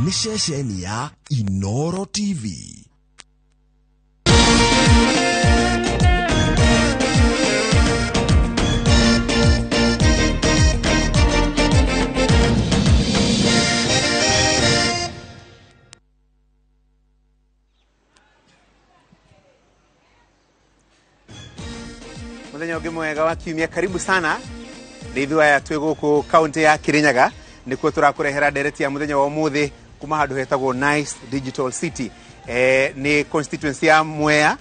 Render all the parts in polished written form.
Nĩ ceceni ya Inoro TV. Muthenya ũngĩ mwega wa kiumia, karibu sana. Nĩ ithuĩ aya twĩ gũkũ kaunti ya Kirinyaga, nĩkuo tũrakũrehera ndereti ya mũthenya wa ũmũthĩ kuma handũ hetagwo Nice Digital City. Nĩ constituency ya Mwea,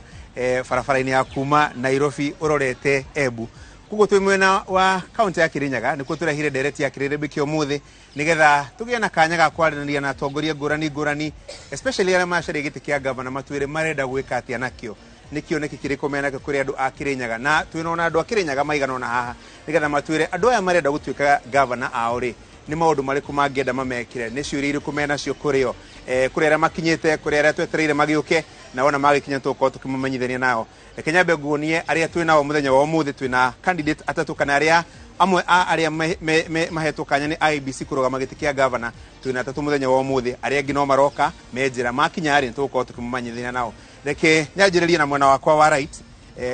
barabara-inĩ ya kuma Nairobi ũrorete Embu. Koguo twĩ mwena wa kaunti ya Kirinyaga, nĩkuo tũrehire ndereti ya kĩrĩrĩmbĩ kĩa ũmũthĩ nĩgetha tũgĩe na kanya ga kwaranĩria na atongoria ngũrani ngũrani, especially arĩa macaria gĩtĩ kĩa gavana, matwĩre marenda gwĩka atĩa nakĩo, nĩ kĩoneki kĩrĩkũ menakĩo kũrĩ andũ a Kirinyaga. Na twĩna ona andũ a Kirinyaga maigana ona haha nĩgetha matwĩre andũ aya marenda gũtuĩka gavana ao rĩ, nĩ maũndũ marĩkũ mangĩenda mamekĩre, nĩ ciũria irĩkũ menacio kũrĩ o, kũrĩ arĩa makinyĩte, kũrĩ arĩa twetereire magĩũke, na wona magĩkinya tũgũkorwo tũkĩmamenyithania nao. Reke nyambe nguonie arĩa twĩ nao mũthenya wa ũmũthĩ. Twĩna candidate atatũ, kana arĩa amwe a arĩa mahetwo kanya nĩ IEBC kũrũgama gĩtĩ kĩa gavana. Twĩna atatũ mũthenya wa ũmũthĩ, arĩa angĩ no maroka me njĩra, makinya rĩ tũgũkorwo tũkĩmamenyithania nao. Reke nyanjĩrĩrie na mwena wakwa wa right.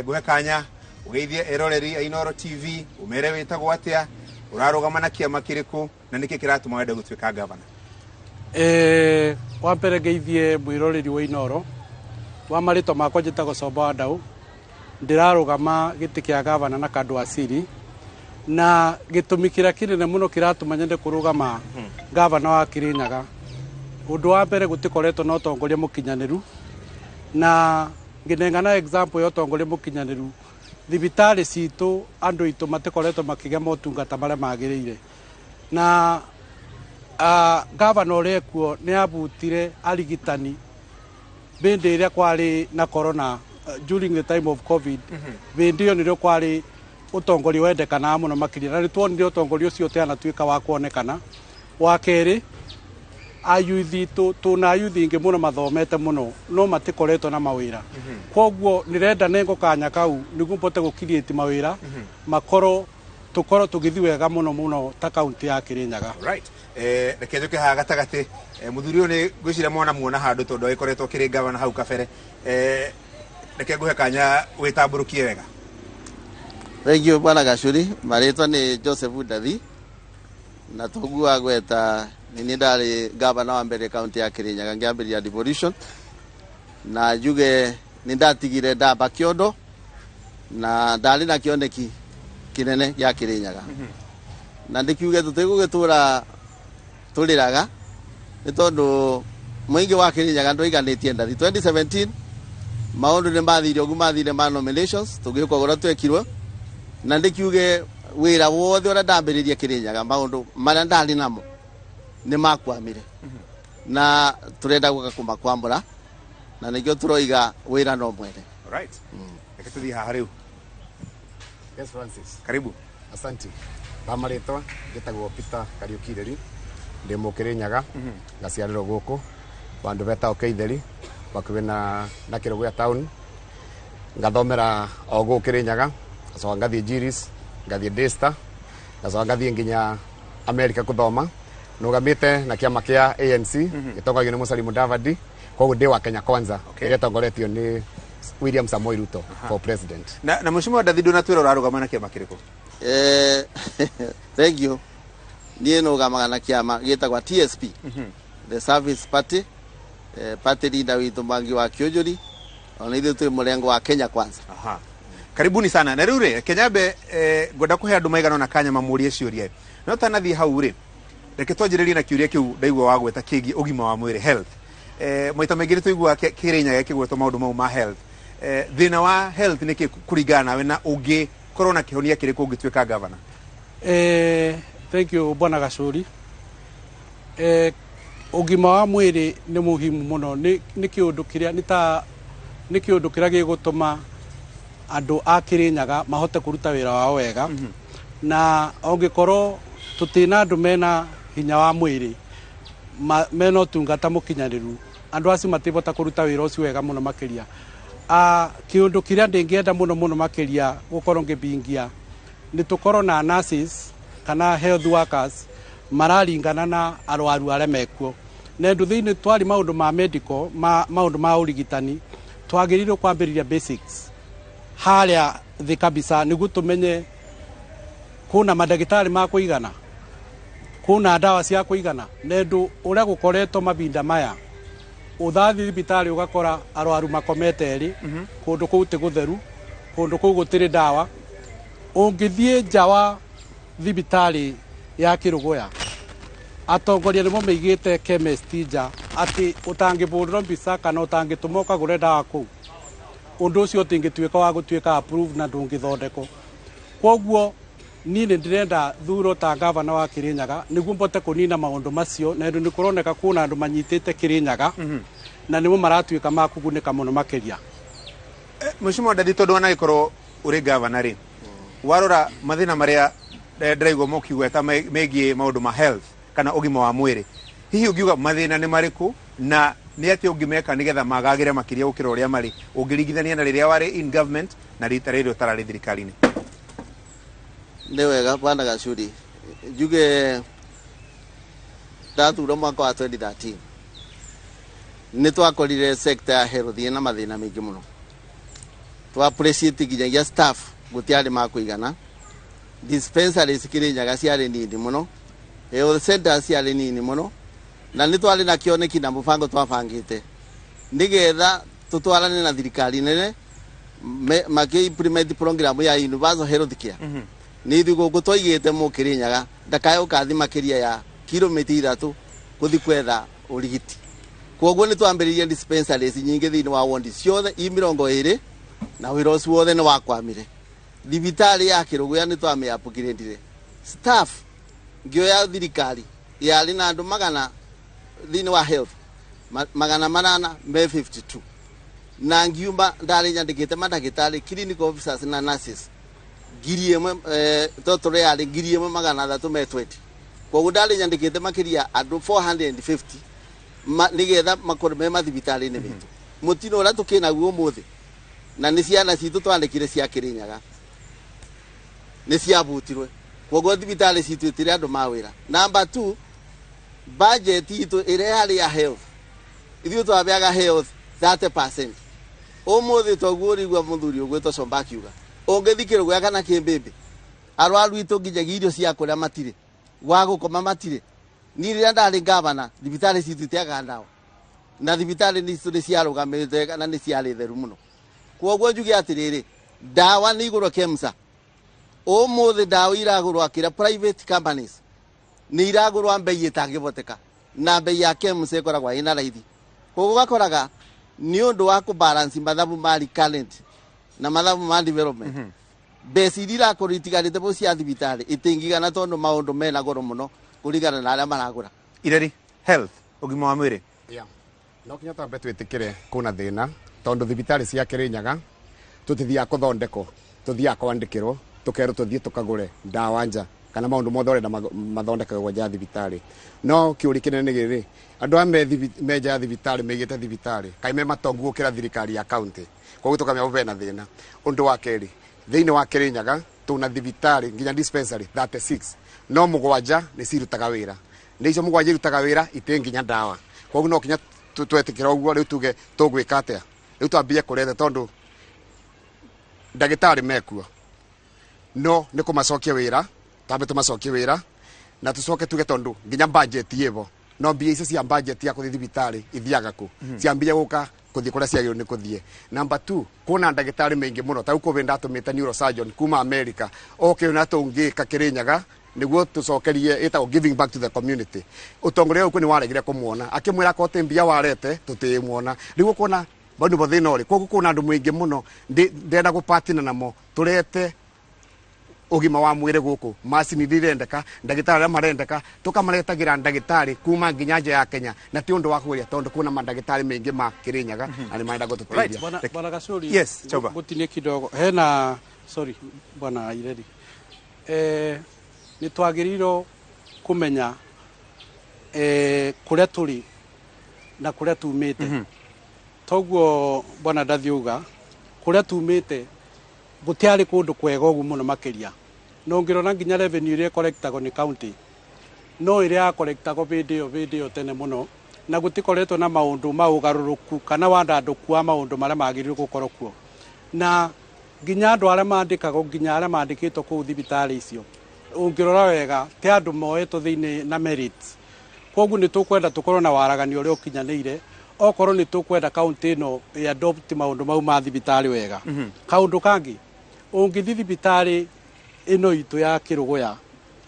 Nguhe kanya ũgeithie eroreri a Inoro TV, ũmere wĩtagwo atĩa, ũrarũgama na kĩama kĩrĩkũ, na nĩkĩ kĩratũma wende gũtuĩka gavana. Wa mbere ngeithie mwĩroreri wa Inoro. Wa marĩtwa makwa njĩtagwo Comba wa Ndau, ndĩrarũgama gĩtĩ kĩa gavana na Kandũ Asili, na gĩtũmi kĩrĩa kĩnene mũno kĩratũma nyende kũrũgama gavana wa Kirinyaga, ũndũ wa mbere gũtikoretwo na ũtongoria mũkinyanĩru, na ngĩnengana example ya ũtongoria mũkinyanĩru, thibitarĩ citũ andũ aitũ matikoretwo makĩgĩa motungata marĩa magĩrĩire, na gavana ũrĩa ekuo nĩ abutire arigitani hĩndĩ ĩrĩa kwarĩ na corona, during the time of COVID. Hĩndĩ ĩyo nĩrĩo kwarĩ ũtongoria wendekanaga mũno makĩria, na nĩ tuonire ũtongoria ũcio ũtanatuĩka wa kuonekana. Wa kerĩ, ayuthi tũna ayuthi ingĩ mũno mathomete mũno no matikoretwo na mawĩra, koguo nĩrenda nengo kanya kau nĩguo mbote gũ create mawĩra, makorwo tũkorwo tũgĩthiĩ wega mũno mũno ta kaunti ya Kirinyaga. Right. Reke njũke haha gatagatĩ. Mũthuri ũyũ nĩ ngwĩciria mwana muona handũ tondũ agĩkoretwo kĩrĩ gavana hau kabere. Reke nguhe kanya wĩtambũrũkie wega. Thank you, Bwana Gacuri. Marĩtwa nĩ Joseph Ndathi, na toguo agweta nĩ niĩ ndarĩ gavana wa mbere kaunti ya Kirinyaga ngĩambĩrĩria devolution, na njuge nĩ ndatigire ndamba kĩondo na ndarĩ na kĩoneki kĩnene gĩa Kirinyaga, na ndĩkiuge tũtigũgĩtũra tũrĩraga nĩ tondũ mũingĩ wa Kirinyaga ndũiganĩtie Ndathi. 2017 maũndũ nĩ mathire ũguo mathire ma nominations, tũgĩũka ũrĩa twekirwo, na ndĩkiuge wĩra wothe ũrĩa ndambĩrĩrie Kirinyaga, maũndũ marĩa ndarĩ namo nĩ makwamire, na tũrenda gũka kũmakwambũra, na nĩkĩo tũroiga wĩra no mwene. Right. Reke tũthiĩ haha rĩu. Yes, Francis. Karibu. Asante. Ba marĩtwa njĩtagwo Peter Kariũki Ireri, ndĩ Mũkĩrĩnyaga, ngaciarĩrwo gũkũ vandũ vetagwo Keitheri hakuhĩ na Kĩrũgũya town, ngathomera o gũkũ Kĩrĩnyaga, ngacoka ngathiĩ Jiris, ngathiĩ Daystar, ngacoka ngathiĩ nginya America kũthoma. Nũgamĩte na kĩama kĩa ANC gĩtongoragio nĩ Musalia Mudavadi, koguo ndĩ wa Kenya Kwanza ĩrĩa ĩtongoretio nĩ William Samoei Ruto for president. Na mheshimiwa Ndathi, ndũnatwĩra ũrarũgama na kĩama kĩrĩkũ? Thank you. Niĩ nũgamaga na kĩama gĩtagwa TSP, the Service Party, party leader witũ Mwangi wa Kiũnjũri, ona ithuĩ twĩ mũrengo wa Kenya Kwanza. Aha. Karibuni sana. Na rĩu rĩ, Kenyambe, ngwenda kũhe andũ maigana ona kanya mamũrie ciũria. No tanathiĩ hau rĩ, reke twanjĩrĩrie na kĩũria kĩu ndaigua wa gweta kĩgiĩ ũgima wa mwĩrĩ, health. Maita maingĩ nĩ tũiguaga Kĩrĩnyaga ĩkĩgwetwo maũndũ mau ma health. Thĩna wa health nĩ kĩ kũringana nawe, na ũngĩkorwo na kĩhonia kĩrĩkũ ũngĩtuĩka gavana? Thank you, Bwana Gacuri. Ũgima wa mwĩrĩ nĩ muhimu mũno, nĩ kĩũndũ kĩrĩa nĩ ta nĩ kĩũndũ kĩrĩa gĩgũtũma andũ a Kĩrĩnyaga mahote kũruta wĩra wao wega, na ũngĩkorwo tũtina andũ mena hinya wa mwĩrĩ, mena ũtungata mũkinyanĩru, andũ acio matibota kũruta wĩra ũcio wega mũno makĩria. Kĩũndũ kĩrĩa ndĩngĩenda mũno mũno makĩria gũkorwo ngĩbingia nĩ tũkorwo na nurses kana health workers mararingana na arwaru arĩa mekuo. Na ĩndũ thĩinĩ twari maũndũ ma medical, ma maũndũ ma ũrigitani, twagĩrĩirwo kwambĩrĩria basics harĩa thĩ kabisa, nĩguo tũmenye kuna mandagĩtarĩ ma kũigana, kuna ndawa cia kũigana. Na ĩndũ ũrĩa gũkoretwo mahinda maya, ũthathiĩ thibitarĩ ũgakora arwaru makomete erĩ, kũndũ kũu ti gũtheru, kũndũ kũu gũtirĩ ndawa. Ũngĩthiĩ nja wa thibitarĩ ya Kĩrũgũya, atongoria nĩmo meigĩte chemist nja, atĩ ũtangĩbũrĩrwo mbica kana ũtangĩtũma ũkagũre ndawa kũu, ũndũ ũcio ũtingĩtuĩka wa gũtuĩka approved na ndũngĩthondekwo. Koguo niĩ nĩ ndĩrenda thuro ta gavana wa Kirinyaga nĩguo mbote kũnina maũndũ macio, na ĩndũ nĩ kũroneka kwĩna andũ manyitĩte Kirinyaga na nĩmo maratuĩka ma kũgunĩka mũno makĩria. Mheshimiwa Ndathi, tondu wanagĩkorwo ũrĩ gavana rĩ, warora mathĩna marĩa ndĩraigua mũkigweta megiĩ maũndũ ma health kana ũgima wa mwĩrĩ, hihi ũngiuga mathĩna nĩ marĩkũ na nĩ atĩa ũngĩmeka nĩgetha magagĩre makĩria gũkĩra ũrĩa marĩ, ũngĩringithania na rĩrĩa warĩ in government na rita rĩrĩ ũtararĩ thirikari-inĩ? Nĩ wega, bwana Gacuri, njuge ndathurwo mwaka wa 2013 nĩ twakorire sector ya health ĩna mathĩna maingĩ mũno. Twa appreciate nginyagia staff gũtiarĩ ma kũigana, dispensaries Kirinyaga ciarĩ nini mũno, health centers ciarĩ nini mũno, na nĩ twarĩ na kĩoneki na mũbango twabangĩte nĩgetha tũtwarane na thirikari nene makĩ implement program ya universal health care. Nĩ ithuĩ gũkũ twaigĩte mũkĩrĩnyaga ndakae ũkathi makĩria ya kilomita 3 gũthi kwetha ũrigiti. Koguo nĩ twambĩrĩirie dispensaries nyingĩ thĩinĩ wa wondi ciothe i 20, na wĩra ũcio wothe nĩ wakwamire. Thibitarĩ ya Kĩrũgũya nĩ twamĩ upgrade. Staff ngĩoya thirikari yarĩ na andũ magana thĩinĩ wa health 852, na ngiuma ndarĩ nyandĩkĩte mandagĩtarĩ, clinical officers na nurses 1000, total yarĩ 1320. Koguo ndarĩ nyandĩkĩte makĩria andũ 450 nĩgetha makorwo me mathibitarĩ-inĩ mitũ. Mũtino ũrĩa tũkĩnaguo ũmũthĩ na nĩ ciana citũ twandĩkire cia Kĩrĩnyaga nĩ ciabutirwe, koguo thibitarĩ citũ itirĩ andũ ma wĩra. Number 2, budget itũ ĩrĩa yarĩ ya health, ithuĩ twabeaga health 30%. Ũmũthĩ toguo ũrĩigua mũthuri ũgwĩtwo Somba akiuga ũngĩthi Kĩrũgũya kana Kĩmbĩmbĩ, arwaru itũ nginyagia irio cia kũrĩa matirĩ, gwa gũkoma matirĩ. Niĩ rĩrĩa ndarĩ gavana, thibitarĩ citũ itiagaga ndawa, na thibitarĩ citũ nĩ ciarũgamĩte na nĩ ciarĩ theru mũno. Koguo njuge atĩrĩrĩ, ndawa nĩ igũrwo KEMSA. Ũmũthĩ ndawa iragũrwo akĩra private companies nĩ iragũrwo mbei ĩtangĩhoteka, na mbei ya KEMSA ĩkoragwo ĩna raithi. Koguo ũgakoraga nĩ ũndũ wa kũbalance mathabu ma recurrent na mathabu ma development, mbeca iria irakorwo itigarĩte bo cia thibitarĩ itingĩigana, tondũ maũndũ mena goro mũno kũringana na arĩa maragũra. Ireri, health, ũgima wa mwĩrĩ. Yeah. No kinya twambe twĩtĩkĩre kwĩna thĩna, tondũ thibitarĩ cia Kĩrĩnyaga tũtithiaga kũthondekwo, tũthiaga kwandĩkĩrwo, tũkerwo tũthiĩ tũkagũre ndawa nja kana maũndũ mothe ũrenda mathondekagwo nja ya thibitarĩ. No kĩũria kĩnene nĩ gĩrĩ, andũ aya me nja ya thibitarĩ maigĩte thibitarĩ kaĩ me matongu gũkĩra thirikari ya county? Koguo tũkamenya hau bena thĩna. Ũndũ wa kerĩ, thĩinĩ wa Kĩrĩnyaga tũna thibitarĩ nginya dispensary 36, no 7 nĩ cirutaga wĩra. Nĩ icio 7 irutaga wĩra itĩ nginya ndawa. Koguo no kinya twetĩkĩra ũguo, rĩu tuge tũgwĩka atĩa? Rĩu twambie kũretha, tondũ ndagĩtarĩ mekuo no nĩ kũmacokia wĩra, twambe tũmacokie wĩra na tũcoke tuge tondũ nginya budget ĩbo, no mbia icio cia budget ya kũthiĩ thibitarĩ ithiaga kũ? Ciambia gũka kũthiĩ kũrĩa ciagĩrĩirwo nĩ kũthiĩ. Number 2, kwĩna ndagĩtarĩ maingĩ mũno. Ta rĩu kũbĩ ndatũmĩte neurosurgeon kuma America oke na tũngĩka Kĩrĩnyaga nĩguo tũcokerie, ĩtagwo giving back to the community. Ũtongoria ũyũ nĩ waregire kũmuona, akĩmwĩra kote mbia warete tũtĩmuona. Rĩu ũkona bau nĩbo thĩna ũrĩ. Koguo kwĩna andũ maingĩ mũno ndĩrenda gũpatina namo tũrete ũgima wa mwĩrĩ gũkũ, macini iria irendeka, ndagĩtarĩ arĩa marendeka, tũkamaretagĩra ndagĩtarĩ kuma nginya nja ya Kenya, na ti ũndũ wa kũgeria, tondũ kwĩna mandagĩtarĩ maingĩ ma Kĩrĩnyaga na nĩ marenda gũtũteithia. Bwana Gacuri, Yes, Choba. Gutinie kidogo hena, sorry bwana Ireri, nĩ twagĩrĩirwo kũmenya kũrĩa tũrĩ na kũrĩa tumĩte. Toguo bwana Ndathiuga, kũrĩa tumĩte gũtiarĩ kũndũ kwega ũguo mũno makĩria, na ũngĩrora nginya revenue ĩrĩa ĩkorektagwo nĩ county no ĩrĩa yakorektagwo hĩndĩ ĩyo tene mũno. Na gutikoretwo na maundu ma ugaruruku kana wandanduku wa maundu maria magiriirwo gukorwo kuo, na nginya andu aria mandikagwo, nginya aria mandikitwo kuu thibitari icio, ungirora wega ti andu moetwo thiini na merit. Koguo ni tukwenda tukorwo na waragani uria ukinyanĩire okorwo ni tukwenda kaunti ino adopt maundu mau ma thibitari wega. Kaundu kangi, ungithi thibitari ino itu ya Kiruguya,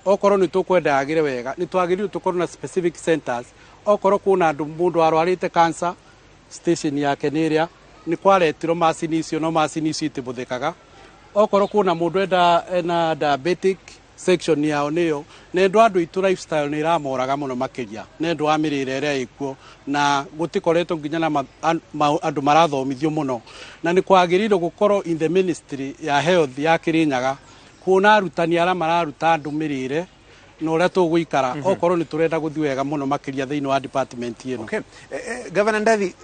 okorwo ni tukwenda yagire wega, ni twagiriirwo tukorwo na specific centers. Okorwo kuna andu mundu arwarite cancer, station yake ni iria ni kwaretirwo macini icio, no macini icio itibuthikaga. Okorwo kuna mundu enda ena diabetic, section yao niyo nendo andu itu lifestyle ni iramoraga muno makiria nendo wa mirire ĩrĩa ĩkuo, na gutikoretwo nginya na andu marathomithio muno, na ni kwagĩrĩirwo gukorwo in the ministry ya health ya Kirinyaga kuona arutani aria mararuta andu mirire na ũrĩa tũgũikara okorwo nĩ tũrenda gũthiĩ wega mũno makĩria thĩinĩ wa department ĩno. Okay. Governor Ndathi,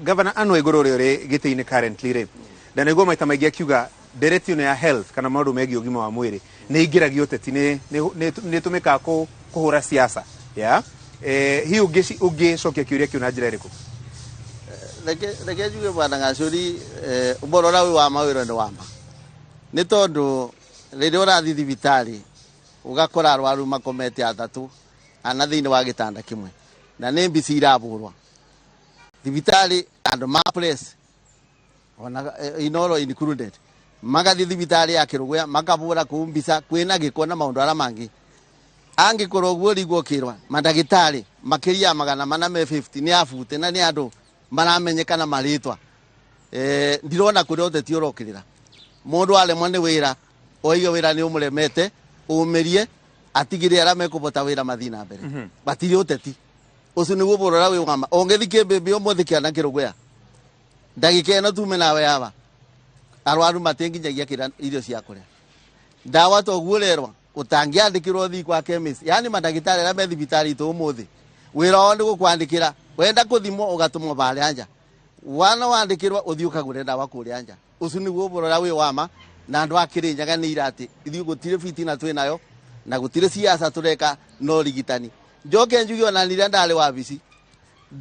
Governor Anne Waiguru ũrĩa ũrĩ gĩtĩ-inĩ currently rĩ, ndanaigua maita maingĩ akiuga ndereti ĩno ya health kana maũndũ megiĩ ũgima wa mwĩrĩ nĩ ingĩragio ũteti, nĩ ĩtũmĩkaga kũhũra siasa ya hihi ũngĩcokia kĩũria kĩu na njĩra ĩrĩkũ? Reke njuge, bwana Gacũri, ũboro ũrĩa wĩ wa mawĩra nĩ wama, nĩ tondũ rĩrĩa ũrathiĩ thibitarĩ ũgakora arwaru makomete atatũ ana thĩinĩ wa gĩtanda kĩmwe, na nĩ mbici irabũrwa thibitarĩ, andũ ma press ona Inoro included magathiĩ thibitarĩ ya Kĩrũgũya makabũra kũu mbica kwĩna gĩko na maũndũ arĩa mangĩ. Angĩkorwo ũguo rigwo ũkĩrwa mandagĩtarĩ makĩria ya 450 nĩ abute, na nĩ andũ maramenyekana marĩtwa, ndirona kũrĩa ũteti ũrokĩrĩra. Mũndũ aremwo nĩ wĩra oige wĩra nĩ ũmũremete, ũmĩrie, atigĩre arĩa mekũbota wĩra mathiĩ na mbere. Matirĩ ũteti ũcio nĩguo ũboro ũrĩa wĩ wama. Ũngĩthiĩ kĩmbĩmbĩ ũmũthĩ kĩana Kĩrũgũya, ndagĩka ĩno tume nawe yaba, arwaru matinginyagia kĩra irio cia kũrĩa, ndawa toguo ũrerwa ũtangĩandĩkĩrwo thiĩ kwa chemist. Yani mandagĩtarĩ arĩa me thibitarĩ itũ ũmũthĩ, wĩra wao nĩ gũkwandĩkĩra, wenda kũthimwo ũgatũmwo barĩa nja, wana wandĩkĩrwo ũthiĩ ũkagũre ndawa kũrĩa nja. Ũcio nĩguo ũboro ũrĩa wĩ wama, na andũ a Kĩrĩnyaga nĩ ira atĩ ithuĩ gũtirĩ fitina twĩ nayo na gũtirĩ siasa tũreka, no rigitani. Njoke njuge ona rĩrĩa ndarĩ wabici,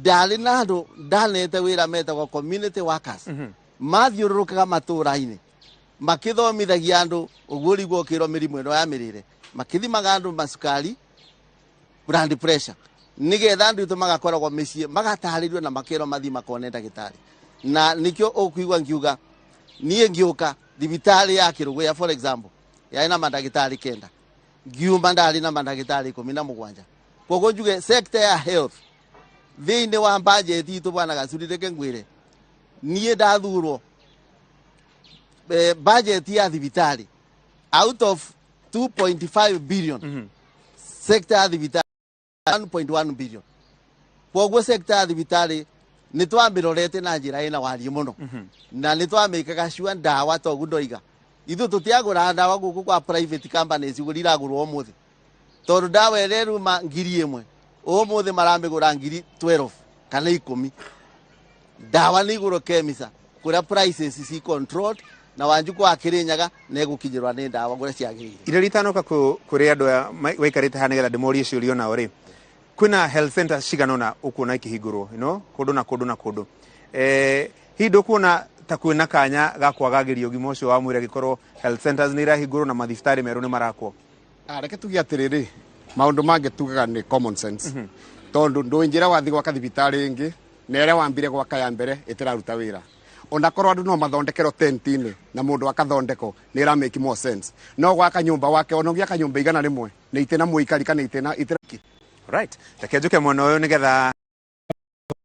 ndarĩ na andũ ndanete wĩra metagwo community workers, mathiũrũrũkaga matũra-inĩ makĩthomithagia andũ ũguo rigwo ũkĩrwo mĩrimũ ĩno ya mĩrĩre, makĩthimaga andũ macukari, blood pressure, nĩgetha andũ itũ magakoragwo mĩciĩ magatarĩrio na makerwo mathiĩ makone ndagĩtarĩ. Na nĩkĩo ũkuigua ngiuga niĩ ngĩũka thibitarĩ ya Kĩrũgũya, for example, yarĩ na mandagĩtarĩ 9, ngiuma ndarĩ na mandagĩtarĩ 17. Koguo njuge sector ya health thĩinĩ wa budget itũ, bwana Gacuri, reke ngwĩre, niĩ ndathurwo, budget ya thibitarĩ out of 2.5 billion, sector ya thibitarĩ 1.1 billion. Koguo sector ya thibitarĩ nĩ twamĩrorete na njĩra ĩna wariĩ mũno, na nĩ twamĩkaga sure ndawa toguo ndoiga ithuĩ tũtiagũraga ndawa gũkũ kwa private companies ũguo iragũrwo ũmũthĩ, tondũ ndawa ĩrĩa ĩruma 1000 ũmũthĩ maramĩgũra 12,000 kana 10,000. Ndawa nĩ igũrũ kemisa kũrĩa prices ci controlled, na Wanjikũ wa Kĩrĩnyaga nĩ egũkinyĩrwa nĩ ndawa kũrĩa ciagĩrĩire. Irio ritanoka kũrĩ andũ aya waikarĩte haha nĩgetha ndĩmorie ciũria nao rĩ, kwĩna health center cigana ũna ũkuona ikĩhingũrwo kũndũ na kũndũ na kũndũ, hihi ndũkuona ta kwĩna kanya ga kwagagĩria ũgima ũcio wa mwĩrĩ angĩkorwo health centers nĩ irahingũrwo na mathibitarĩ merũ nĩ marakwo? Reke tuge atĩrĩrĩ, maũndũ mangĩ tugaga nĩ common sense, tondũ ndũnjĩra wathiĩ gwaka thibitarĩ ĩngĩ na ĩrĩa wambire gwaka ya mbere ĩtĩraruta wĩra, onakorwo andũ no mathondekerwo tent-inĩ na mũndũ akathondekwo nĩ ĩra make more sense, no gwaka nyũmba wake, ona ũngĩaka nyũmba 100 nĩ itĩ na mũikari kana itĩ na itĩ. Right, reke njuke mwena ũyũ nĩgetha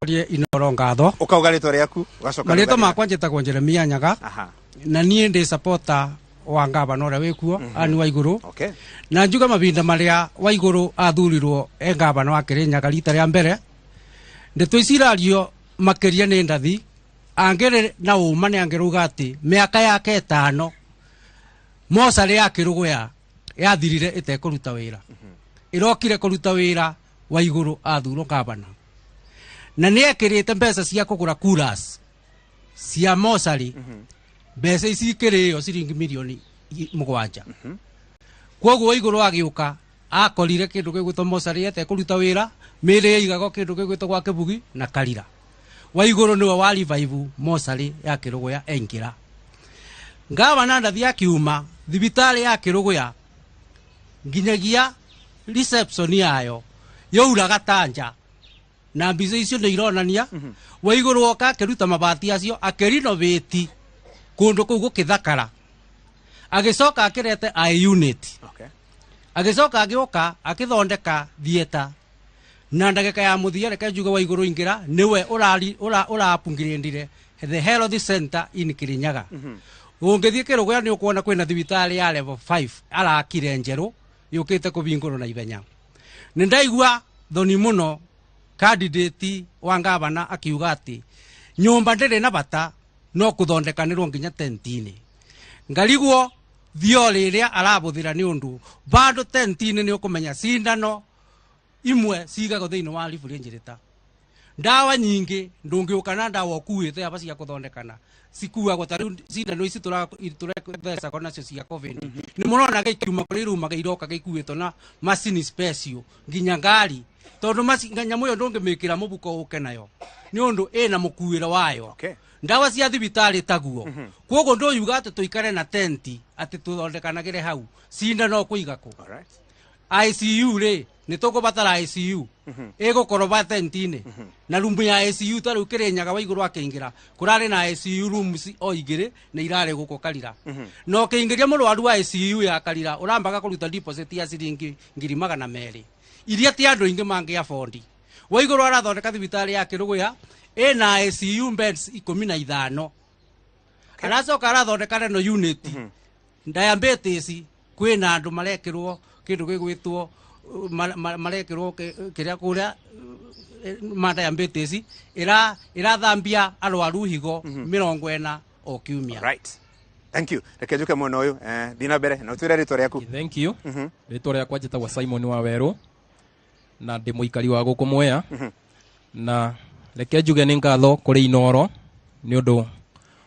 Rie Inoro ngatho. Ũkauga rĩtwa rĩaku ũgacoka. Marĩtwa makwa njĩtagwo Jeremia Nyaga. Na niĩ ndĩ supporter wa ngavana ũrĩa wĩkuo Anne Waiguru. Na njuga mavinda marĩa Waiguru athurirwo e ngavana wa Kĩrĩnyaga rita rĩa mbere, ndeto ici irario makĩria nĩ Ndathi, angĩrĩ na ũma nĩ angĩrauga atĩ mĩaka yake 5 mocarĩ ya Kĩrũgũya yathirire ĩtekũruta wĩra. Ĩrokire kũruta wĩra Waiguru athurwo ngavana, na nĩ ekĩrĩte mbeca cia kũgũra coolers cia mocarĩ. Mbeca ici ikĩrĩo ciringi 7 milioni. Koguo Waiguru agĩũka Akorire kindu gigwitwo mocarĩ etekũruta wĩra, mĩĩrĩ yaigagwo kindu gigwitwo gwa Kĩbugi na Karira. Waiguru niwe wa revive mocarĩ ya Kĩrũgũya engĩra. Ngavana Ndathi akiuma thibitarĩ ya Kĩrũgũya nginyagia reception yayo yauraga tanja na mbica icio nĩ ironania. Waiguru oka akĩruta mabati acio, akĩrinovĩti kũndũ kũu gũkĩthakara, agĩcoka akĩrete I unit. Agĩcoka agĩũka akĩthondeka theatre na ndagĩka ya mũthia, reke njuge Waiguru ingĩra nĩwe ũrari ũra upgradire the health center in Kirinyaga. Ũngĩthiĩ Kĩrũgũya nĩ ũkuona kwĩna thibitarĩ ya level 5 arakire njerũ yũkĩte kũbingũrwo na ihenya. Nĩ ndaigua thoni mũno candidate wa ngavana akiuga atĩ nyũmba ndĩrĩ na bata no kũthondekanĩrwo nginya tenti-inĩ. Ngarigwo thiorĩ ĩrĩa arabũthĩra nĩ ũndũ bado tenti-inĩ nĩ ũkũmenya cindano imwe cigagwo thĩinĩ wa refrigerator, ndawa nyingĩ ndũngĩũka na ndawa ũkuĩte aba cia kũthondekana cikuagwo. Ta rĩu cindano ici tũrethecagwo nacio cia COVID, nĩ mũrona gĩkiuma kũrĩa irumaga iroka gĩkuĩtwo na macini special nginya ngari, tondũ nyamũ ĩyo ndũngĩmĩkĩra mũbuko ũke nayo nĩ ũndũ ĩna mũkuĩre wayo. Ndawa cia thibitarĩ taguo. Koguo ndũyuga atĩ tũikare na tenti atĩ tũthondekanagĩre hau, cindano kũiga kũ? ICU rĩ, nĩ tũkũbatara ICU ĩgũkorwo ba tenti-inĩ na rumu ya ICU? Ta rĩu Kĩrĩnyaga Waigũrũ akĩingĩra kũrarĩ na ICU rooms o igĩrĩ na irarĩ gũkũ Karira, na ũkĩingĩria mũrwaru wa ICU ya Karira ũrambaga kũruta deposit ya ciringi 200,000 iria ti andũ aingĩ mangĩ afford. Waigũrũ arathondeka thibitarĩ ya Kĩrũgũya ĩna ICU beds 15. Aracoka arathondeka renal unit, diabetes, kwĩna andũ marekĩrwo kĩndũ gĩgwĩtwo marekĩrwo kĩrĩa kũrĩa ma diabetes ĩra ĩrathambia arwaru higo 40 o kiumia. Right, thank you. Reke njuke mwena ũyũ. Thiĩ na mbere na ũtwĩre rĩtwa rĩaku. Thank you. Rĩtwa rĩakwa njĩtagwo Simon wa Werũ na ndĩ mũikari wa gũkũ Mwea, na reke njuge nĩ ngatho kũrĩ Inoro nĩ ũndũ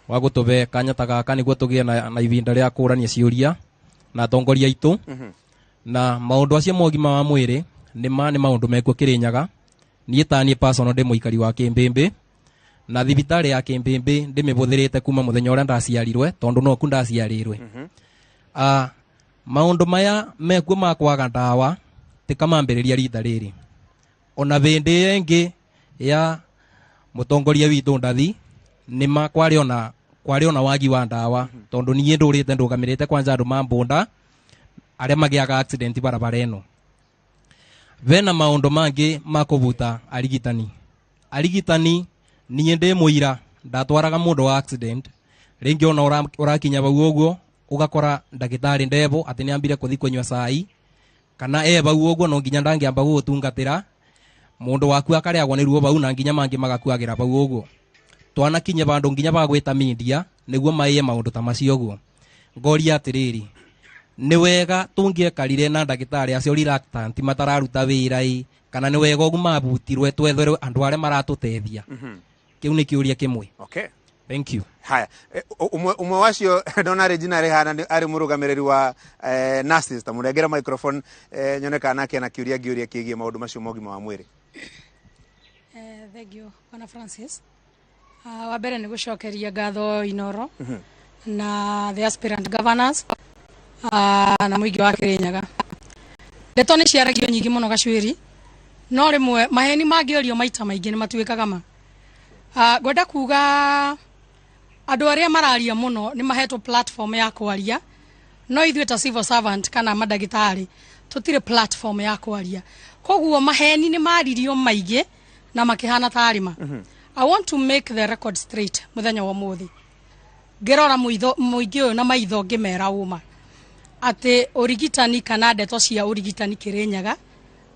wa gũtũbe kanya ta gaka nĩguo tũgĩe na ihinda rĩa kũrania ciũria na atongoria aitũ. Na maũndũ acio ma ũgima wa mwĩrĩ nĩ ma nĩ maũndũ mekuo Kĩrĩnyaga. Niĩ ta niĩ personal ndĩ mũikari wa Kĩmbĩmbĩ, na thibitarĩ ya Kĩmbĩmbĩ ndĩmĩbũthĩrĩte kuma mũthenya ũrĩa ndaciarirwe, tondũ noku ndaciarĩrwe. Maũndũ maya mekuo ma kwaga ndawa tikamambĩrĩria rita rĩrĩ, ona hĩndĩ ĩyo ĩngĩ ya mũtongoria witũ Ndathi nĩma kwarĩ ona wagi wa ndawa, tondũ niĩ ndũrĩte ndũgamĩrĩte kwanja andũ ma mbũnda arĩa magĩaga accident barabara ĩno. Bena maũndũ mangĩ ma kũbuta arigitani. Arigitani, niĩ ndĩ mũira ndatwaraga mũndũ wa accident, rĩngĩ ona ũrakinya bau ũguo ũgakora ndagĩtarĩ ndebo, atĩ nĩambire kũthi kũnyua cai kana e bau ũguo, no nginya ndangĩamba gũgũtungatĩra mũndũ waku akarĩagwo nĩ ruo bau, na nginya mangĩ magakuagĩra bau ũguo. Twanakinye bandũ nginya bagwĩta media nĩguo maiye maũndũ ta macio ũguo. Ngoria atĩrĩrĩ, nĩ wega tũngĩekarire na ndagĩtarĩ acio reluctant matararuta wĩra ĩ, kana nĩ wega ũguo mabutirwe twetherwe andũ arĩa maratũteithia? Kĩu nĩ kĩũria kĩmwe. Thank you. Haya. Ũmwe wacio ndona Regina arĩ hana arĩ mũrũgamĩrĩri wa nurses, ta mũnengere microphone, nyone kana nake na kĩũria ngĩũria kĩgiĩ maũndũ macio ma ũgima wa mwĩrĩ. Thank you, Bwana Francis. Wa mbere nĩ gũcokeria ngatho Inoro na the aspirant governors na mũingĩ wa Kĩrĩnyaga. Ndeto nĩ ciaragio nyingĩ mũno gacwĩri, no rĩmwe maheni mangĩorio maita maingĩ nĩ matuĩkaga ma. Ngwenda kuga andũ arĩa mararia mũno nĩ mahetwo platform ya kwaria, no ithuĩ ta civil servant kana mandagĩtarĩ tũtirĩ platform ya kwaria, koguo maheni nĩ maririo maingĩ na makĩhana tarĩ ma. I want to make the record straight mũthenya wa ũmũthĩ ngĩrora mũingĩ ũyũ na maitho ngĩmera ũma atĩ ũrigitani kana ndeto cia ũrigitani Kĩrĩnyaga,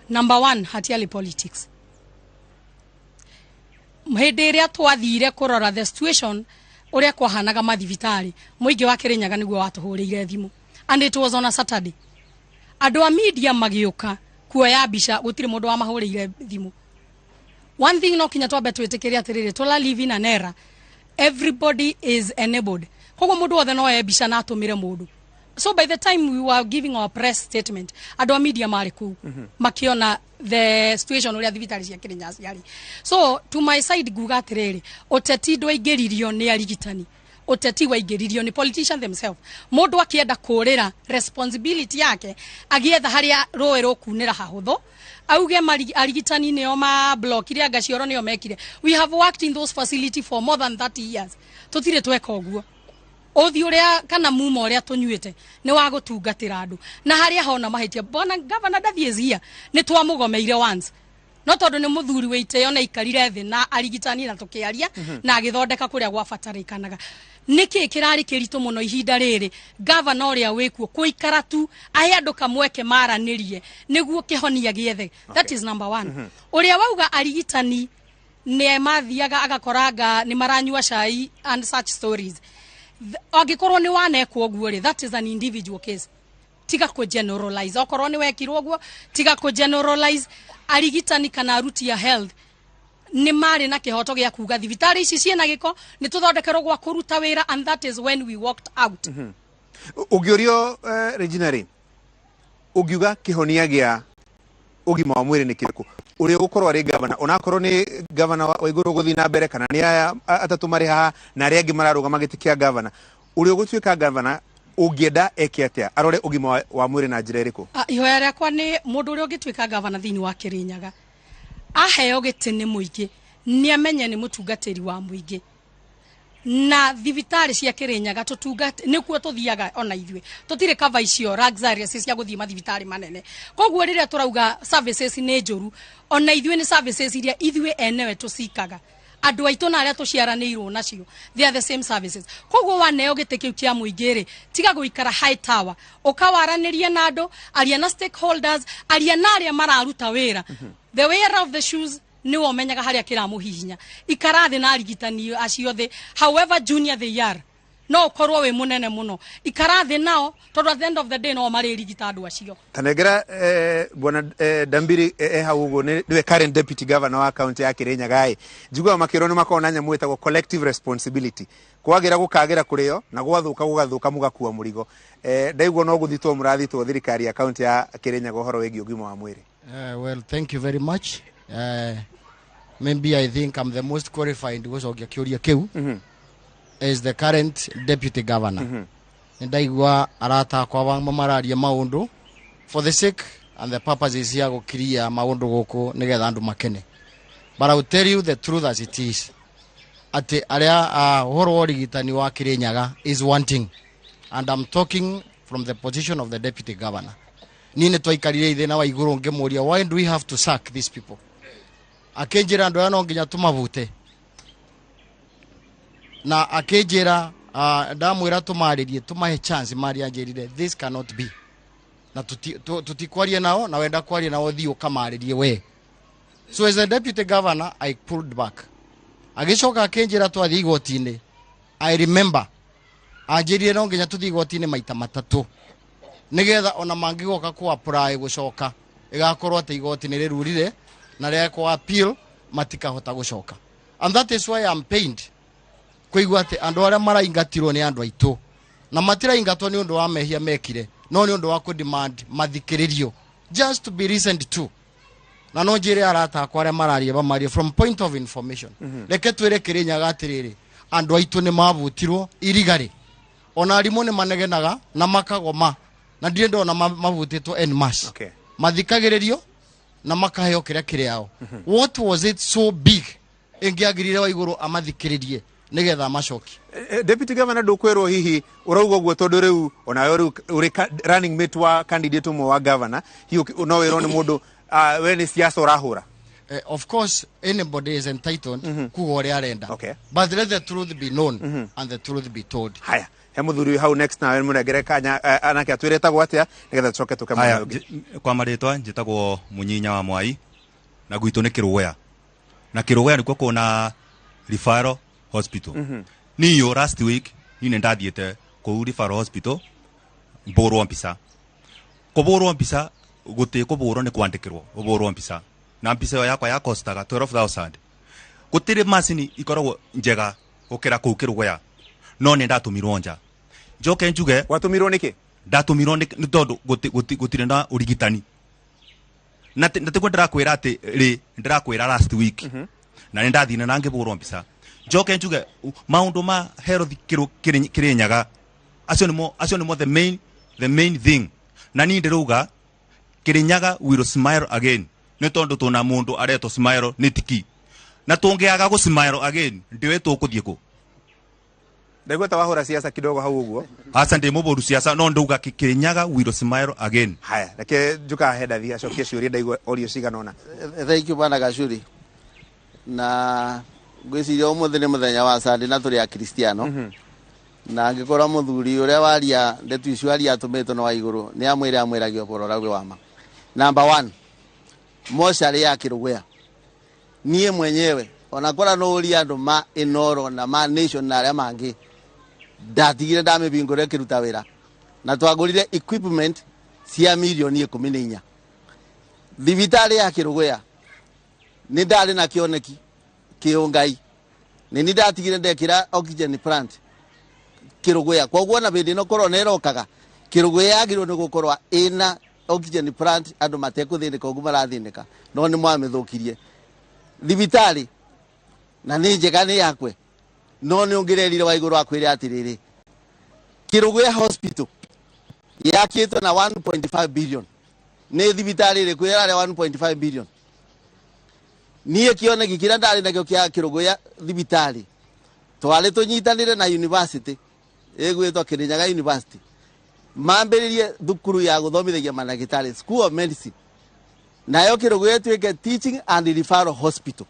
number one, hatiarĩ politics. Hĩndĩ ĩrĩa twathire kũrora the situation ũrĩa kwahanaga mathibitarĩ, mũingĩ wa Kĩrĩnyaga nĩguo watũhũrĩire thimũ, and it was on a Saturday. Andũ a media magĩũka kuoya mbica, gũtirĩ mũndũ wamahũrĩire thimũ. One thing no kinya twambe twĩtĩkĩre atĩrĩrĩ, tũra live in an era everybody is enabled, koguo mũndũ wothe no oe mbica na atũmĩre mũndũ. So by the time we were giving our press statement, andũ a media marĩ kũu makiona the situation ũrĩa thibitarĩ cia Kĩrĩnyaga ciarĩ. So to my side nguga atĩrĩrĩ, ũteti ndwaingĩririo nĩ arigitani, ũteti waingĩririo nĩ politician themselves. Mũndũ akĩenda kũrĩra responsibility yake, agĩetha harĩa rũĩ rũkunĩra hahũthũ, auge arigitani nĩo mablokire, anga cioro nĩo mekire. We have worked in those facility for more than 30 years, tũtirĩ tweka ũguo. Ũthi ũrĩa kana mumo ũrĩa tũnyuĩte nĩ wa gũtungatĩra andũ, na harĩa hona mahĩtia, bwana Governor ndathiĩ zia nĩ twamũgomeire once, no tondũ nĩ mũthuri wĩ itĩo na ikarire thĩ na arigitani na tũkĩaria na agĩthondeka kũrĩa gwabatarĩkanaga. Nĩkĩ kĩrarĩ kĩritũ mũno ihinda rĩrĩ gavana ũrĩa wĩkuo kũikara tu ahe andũ kamweke maranĩrie nĩguo kĩhonia gĩethe? That is number one. Ũrĩa wauga arigitani nĩ mathiaga agakoranga nĩ maranyua cai and such stories, angĩkorwo nĩ wanekwo ũguo rĩ, that is an individual case. Tiga kũ generalize. Okorwo nĩ wekirwo ũguo, tiga kũ generalize. Arigitani kana aruti a health nĩ marĩ na kĩhoto gĩa kuga thibitarĩ ici ciĩna gĩko, nĩ tũthondekerwo gwa kũruta wĩra, and that is when we walked out. Ũngĩũrio, Regina rĩ, ũngiuga kĩhonia gĩa ũgima wa mwĩrĩ nĩ kĩrĩkũ ũrĩa ũgũkorwo arĩ gavana, onakorwo nĩ gavana wa igũrũ gũthiĩ na mbere, kana nĩ aya atatũ marĩ haha na arĩa angĩ mararũgama gĩtĩ kĩa gavana, ũrĩa ũgũtuĩka gavana ũngĩenda eke atĩa, arore ũgima wa mwĩrĩ na njĩra ĩrĩkũ? Ah, ihoya rĩakwa nĩ mũndũ ũrĩa ũngĩtuĩka gavana thĩinĩ wa Kĩrĩnyaga, aheo gĩtĩ nĩ mũingĩ, nĩ amenye nĩ mũtungatĩri wa mũingĩ, na thibitarĩ cia Kĩrĩnyaga tũtungate nĩkuo tũthiaga. Ona ithuĩ tũtirĩ cover icio luxurious cia gũthiĩ mathibitarĩ manene, koguo rĩrĩa tũrauga services nĩ njũru, ona ithuĩ nĩ services iria ithuĩ enewe tũcikaga, andũ aitũ na arĩa tũciaranĩirwo nacio, they are the same services. Koguo waneo gĩtĩ kĩu kĩa mũingĩ rĩ, tiga gũikara high tower, ũkawaranĩria na andũ, aria na stakeholders, aria na arĩa mararuta wĩra. The wearer of the shoes nĩwe ũmenyaga harĩa kĩramũhihinya. Ikara thĩ na arigitani acio thĩ, however junior they are, no ũkorwo wĩ mũnene mũno, ikara thĩ nao, tondũ at the end of the day no marĩrigita andũ acio. Tanengera bwana Dambiri hau ũguo nĩwe current deputy governor wa county ya Kirinyaga. Ĩ njiguaga makĩrwo nĩ makoragwo na nyamũ ĩtagwo collective responsibility, kwagĩra gũkagĩra kũrĩo na gwathuka gũgathuka mũgakua mũrigo. Ndaigua no gũthitwo mũrathitwo thirikari ya county ya Kirinyaga ũhoro wĩgiĩ ũgima wa mwĩrĩ. Well, thank you very much. Maybe I think I'm the most qualified gũcokia kĩũria kĩu as the current deputy governor. Nĩ ndaigua arata akwa bamwe mararia maũndũ for the sake and the purposes ya gũkiria maũndũ gũkũ nĩgetha andũ makene. But I will tell you the truth as it is. Atĩ arĩa ũhoro wa ũrigitani wa Kĩrĩnyaga is wanting. And I'm talking from the position of the deputy governor. Niĩ nĩ twaikarire ithĩ na Waigũrũ, ngĩmũria, "Why do we have to sack these people?" Akĩnjĩra andũ aya no nginya tũmabute, na akĩnjĩra ndamwĩra tũmarĩrie, tũmahe chance maria. Anjĩrire this cannot be, na tutikwaria nao, na wenda kwaria nao thiĩ ũkamarĩrie we. So as a deputy governor I pulled back. Agĩcoka akĩnjĩra twathiĩ igoti-inĩ. I remember anjĩrire no nginya tũthiĩ igoti-inĩ maita matatũ, nigetha ona mangĩgoka ku apply gũcoka, ĩgakorwo atĩ igoti nĩ rĩrurire na rĩekwo appeal, matikahota gũcoka. And that is why I'm pained kũigua atĩ andũ arĩa maraingatirwo nĩ andũ aitũ, na matiraingatwo nĩ ũndũ wa mehia mekire, no nĩ ũndũ wa kũ-demand mathikĩrĩrio, just to be listened to. Na no njĩre arata akwa arĩa mararia, bamarie from point of information. Reke twĩre Kĩrĩnyaga atĩrĩrĩ, andũ aitũ nĩ mabutirwo irigarĩ, ona arimũ nĩ manegenaga na makagoma, na ndirĩ ndona mabutĩtwo en masse. Mathikagĩrĩrio na makaheo kĩrĩa kĩrĩ ao. What was it so big ĩngĩagĩrire wa igũrũ amathikĩrĩrie nĩgetha amacokie? Deputy governor, ndũkwĩrwo hihi ũrauga ũguo tondũ rĩu onawe rĩu ũrĩ running mate wa candidate ũmwe wa governor, hihi no wĩrwo nĩ mũndũ, we nĩ siasa ũrahũra? Of course anybody is entitled kuga ũrĩa arenda, but let the truth be known and the truth be told. Haya, he mũthuri wĩ hau next, nawe mũnengere kanya anake atwĩre etagwo atĩa nĩgetha tũcoke tũke Haya, mwena ũngĩ. Kwa marĩtwa njĩtagwo Mũnyinya wa Mwai, na gwitũ nĩ Kĩrũgũya, na Kĩrũgũya nĩkuo kũna referral hospital. Niyo last week niĩ nĩ ndathiĩte kũu referral hospital mbũrwo mbica. Kũbũrwo mbica gũtĩ kũbũrwo, nĩ kwandĩkĩrwo ũbũrwo mbica, na mbica ĩyo yakwa yakostaga 12,000. Gũtirĩ macini ikoragwo njega gũkĩra kũu Kĩrũgũya, no nĩ ndatũmirwo nja. Njoke njuge Watũmirwo nĩkĩ? Ndatumirwo ni tondu gutire na urigitani. Na tiguo ndirakwira ati ri ndirakwira last week. Na ni ndathine na ngibũrwo mbica. Njoke njuge maundu ma health Kirinyaga acio nimo the main thing. Na ni ndiruga Kirinyaga will smile again. Ni tondu tuna mundu aretwo smile ni tiki. Na tungiaga gu smile again ndiwe tukuthie ku. Ndaigua ta wahura siasa kidogo hau uguo. Aca ndi muburu siasa no nduga Kirinyaga will smile again. Haya, reke njuka he Ndathi acokie ciũria ndaigua orio cigana ũna. Thank you bwana Gachuri. Na ngwiciria umuthi ni muthenya wa Sunday na turi akristiano. Na angikorwo muthuri uria waria ndetu icio aria atumitwo na wa iguru ni amwire amwiragia uboro uria wa ma. Number 1, mocarĩ ya Kĩrũgũya niĩ mwenyewe ona kora no ũria andũ ma Inoro na ma Nation na arĩa mangĩ ndatigire ndamĩbingũre ĩkĩruta wĩra na twagũrire equipment cia milioni 14. Thibitarĩ ya Kĩrũgũya nĩ ndarĩ na kĩoneki kĩũngai nĩ ni ndatigire ndekĩra oxygen plant Kĩrũgũya, koguo na hĩndĩ ĩno corona ĩrokaga Kĩrũgũya yagĩrĩirwo nĩ gũkorwo ĩna oxygen plant andũ matekũthĩnĩka ũguo marathĩnĩka, no nĩ mwamĩthũkirie. Thibitarĩ na nĩ njega nĩ yakwe no nĩ ũngĩrerire wa igũrũ akwĩre atĩrĩrĩ Kĩrũgũya hospital yakĩtwo na 1.5 billion nĩ thibitarĩ ĩrĩkũ ĩrarĩa 1.5 billion? Niĩ kĩoneki kĩrĩa ndarĩ nakĩo kĩa Kĩrũgũya thibitarĩ twarĩ tũnyitanĩre na university ĩgwĩtwo Kirinyaga University mambĩrĩrie thukuru ya gũthomithagia mandagĩtarĩ, School of Medicine, nayo Kĩrũgũya ĩtuĩke teaching and referral hospital.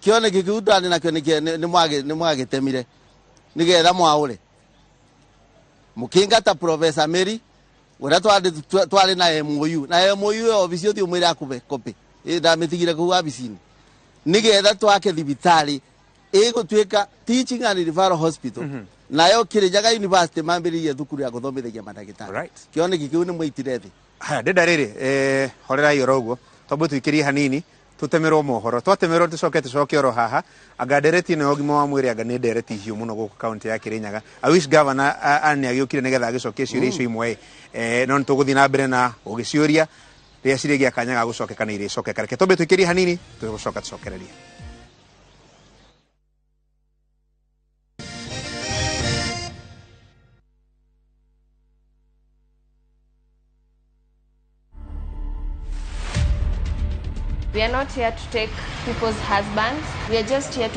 Kĩoneki kĩu ndarĩ nakĩo nĩ mwagĩtemire nĩgetha mwaũre mũkĩngata Professor Mary ũrĩa twarĩ na MOU na MOU ĩyo obici ũthiĩ ũmwĩre akũbe copy ndamĩtigire kũu wabici-inĩ nĩgetha twake thibitarĩ ĩgũtuĩka teaching and referral hospital nayo Kirinyaga University mambĩrĩrie thukuru ya gũthomithagia mandagĩtarĩ. Kĩoneki kĩu nĩ mwaitire thĩ. Haya, ndenda rĩrĩ horerai oro ũguo twambe tũikĩrie hanini tutemerwo mohoro twatemerwo tucoke tucoke oro haha anga ndereti ĩno ya ũgima wa mwĩrĩ anga nĩ ndereti hiũ mũno gũkũ kaunti ya Kirinyaga. I wish governor nĩ agĩũkire nĩgetha agĩcokie ciũria icio imwe no nĩtũgũthiĩ na mbere na gũgĩciũria rĩrĩa cirĩgĩa kanya ga gũcokeka nĩ irĩcokeka. Reke twambe tũikĩrie hanini tũgũcoka tũcokererie. We are not here to take people's husbands. We are just here to